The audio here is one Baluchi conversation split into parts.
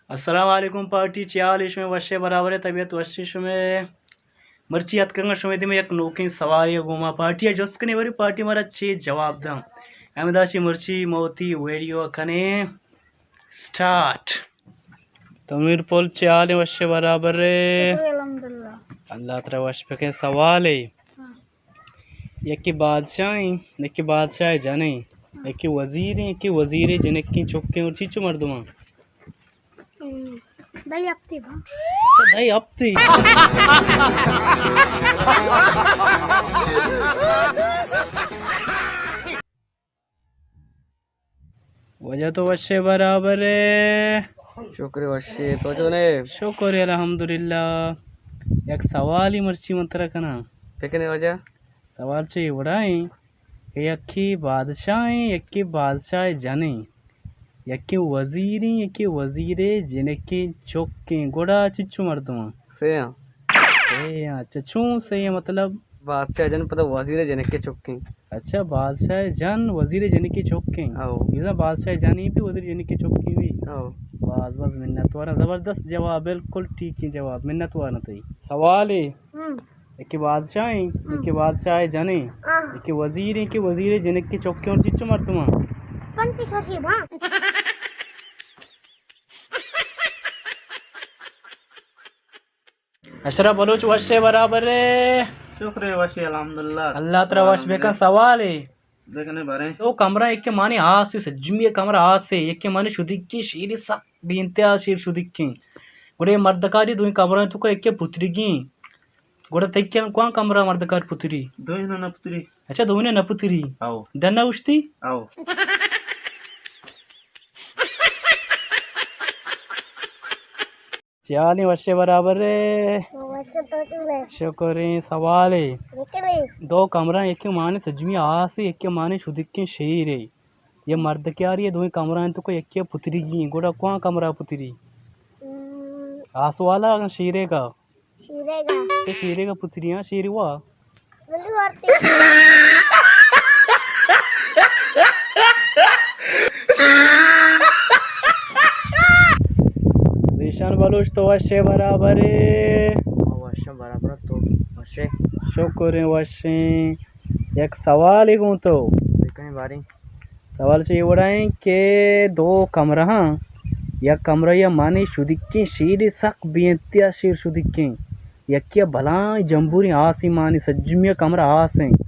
السلام علیکم پارٹی، چے حال اِنت شمئے؟ وش ئے، برابر ئے، طبیعت وش اِنت شمئے؟ مرچی اتکگاں شمئے دیما یک نوکیں سوالے گوما، پارٹی ءَ جست کنیں، باریں پارٹی مارا چے جواب داں۔ ہمدا چہ مرچی ما وتی ویڈیو ءَ کنیں سٹارٹ۔ تنویر پل، چے حال اِنت؟ وش ئے، برابر ئے؟ شکر الحمدللہ۔ اللہ ترا وش بکنت۔ سوالے، ہاں۔ یکے بادشاہ اِنت، یکے بادشاہ ءِ جن اِنت، یکے وزیر اِنت، یکے وزیر ءِ جنکیں چک اِنت، اور چنچو مردماں؟ ہم، دہی ہپتے با۔ اچھا، دہی ہپتے۔ واجہ تو وش ئے، برابر ئے؟ شکر وش ئے، تو چون ئے؟ شکر الحمدللہ۔ یک سوالے مرچی من ترا کناں۔ بکن ئے واجہ۔ سوال چو اے وڑا اِنت کہ یکے بادشاہ اِنت، یکے بادشاہ ءِ جن اِنت، یکے وزیر اِنت، یکے وزیر ءِ جنکیں چک اِنت، گڑا چنچو مردماں؟ سے آں۔ سے آں، اچھا، چون سے آں مطلب؟ بادشاہ ءِ جن پدا وزیر ءِ جنکیں چک اِنت۔ اچھا، بادشاہ ءِ جن وزیر ءِ جنکیں چک اِنت۔ او۔ بزاں بادشاہ ءِ جن اِنت، وزیر ءِ جنکیں چک اِنت۔ او۔ باز باز منت وار آں، زبردست جواب، بالکل ٹھیکیں جواب، منت وار آں تئی۔ سوالے، ہم۔ یکے بادشاہ اِنت، ہم۔ یکے بادشاہ ءِ جن اِنت، ہاں۔ یکے وزیر اِنت، یکے وزیر ءِ جنکیں چک اِنت، اور چنچو مردماں؟ پنچ کسے با۔ اشرف بلوچ، وش ئے، برابر ئے؟ شکر ئے، وش ئے، الحمدللہ۔ اللہ ترا وش بکنت۔ سوالے، بکن ئے باریں۔ دو کمرہ، یکے مانی آس اِنت، سجمی کمرہ آس اِنت، یکے مانی شدیکیں شیرے، سک بے انتہا شیر شدیکیں۔ گڑا اے مردکاری دوئیں کمرہ توکا یکے پتریگیں۔ گڑا تئی کرا کواں کمرہ مردکار پتری؟ دوئیں نہ پتری۔ اچھا، دوئیں نہ پتری؟ او۔ ڈن ءَ اوشتی؟ او۔ چے حال اِنت؟ وش ئے، برابر ئے؟ وش ئے، تو چون ئے؟ شکر اِنت۔ سوالے، بکن ئے۔ دو کمرہ، یکے مانی سجمی آس اِنت، یکے مانی شدیکیں شیرے۔ اے مردکاری اِنت، دوئیں کمرہ توکا یکے پتریگیں، گڑا کواں کمرہ پتری؟ ہم۔ آس والا اگاں شیرے کا؟ شیرے کا۔ تو شیرے کا پتری، ہاں، شیرے وا۔ بلو آرتی۔ ذیشان بلوچ، تو وش ئے، برابر ئے؟ ما وش آں، برابر آں، تو وش ئے؟ شکر اِنت، وش ایں۔ یک سوالے گوں تو۔ بکن ئے باریں۔ سوال چو اے وڑا اِنت کہ دو کمرہ آں، یک کمرہ ءَ مانی شدیکیں شیرے، سک بے انتہا شیر شدیکیں، یکے ءَ بلاہیں جمبوریں آسے مانی، سجمی کمرہ آس اِنت۔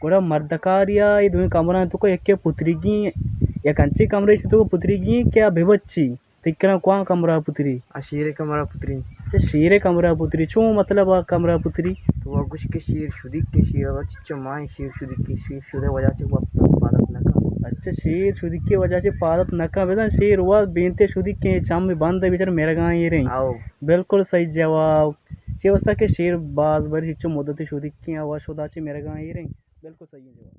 گڑا مردکاری ءَ اے دوئیں کمرہ توکا یکے ءَ پتریگیں، یک انچیں کمرہ توکا پتریگیں کہ آ بہ بچی۔ تئی کرا کواں کمرہ پتری؟ آ شیرے کمرہ پتری۔ اچھا، شیرے کمرہ پتری۔ چون مطلب آ کمرہ پتری؟ تو وا گوش کہ شیر شدیکیں، شیر وا چچو ماہیں، شیر شدیکیں، شیر شدے وجہ چہ وقت پادت نہ کن۔ اچھا، شیر شدیکیں وجہ چہ پادت نہ کن۔ بزاں شیر وا بے انتہا شدیکیں، چم بند اِنت، بیچارہ مرگاں ایریں۔ آؤ۔ بالکل صحیح جواب۔ چے واسطہ کہ شیر باز بری چچو مدتی شدیکیں، آ وا شدا چہ مرگاں ایریں۔ بالکل صحیح جواب۔